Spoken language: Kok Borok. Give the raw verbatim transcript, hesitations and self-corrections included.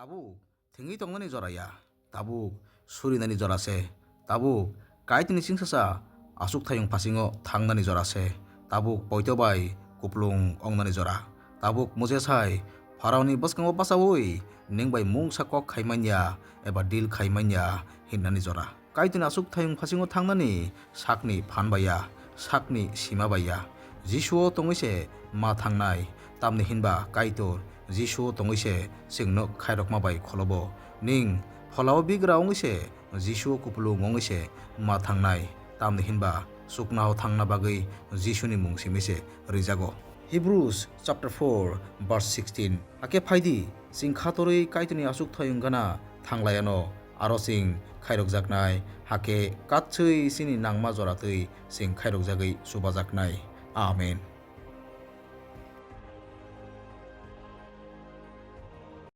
Tabuk thwngwi tongnani jora ya, tabuk surinani jora se, tabuk Kaitorni chingsacha achukthayung phasingo thangnani jora se, tabuk poito bai kuplung ongnani jora, tabuk Moses hai Pharaoni bwskango bachaui nwng bai mungsa kok khai manya eba deal khai manya hinnani jora. Kaitorni achukthayung phasingo thangnani sakni phan bai ya, sakni sima bai ya. Jisuo tongwi se ma thangnai, tamni hinba Kaitor Jisuo tongwi se chwngno khairokma bai kholobo. Nwng pholao bigra wngwi se Jisuo kupulung wngwi se ma thangnai, tamni hinba chuknao thangna bagwi Jisuni mung simi se rijago. Hebrews chapter four verse sixteen. Hakhe phaidi, chwng khatorwi Kaitorni achukthayung gana thanglaiano, aro chwng khairokjaknai, hakhe katswi chini nangma joratwi chwng khairokjagwi chubajaknai. Amen.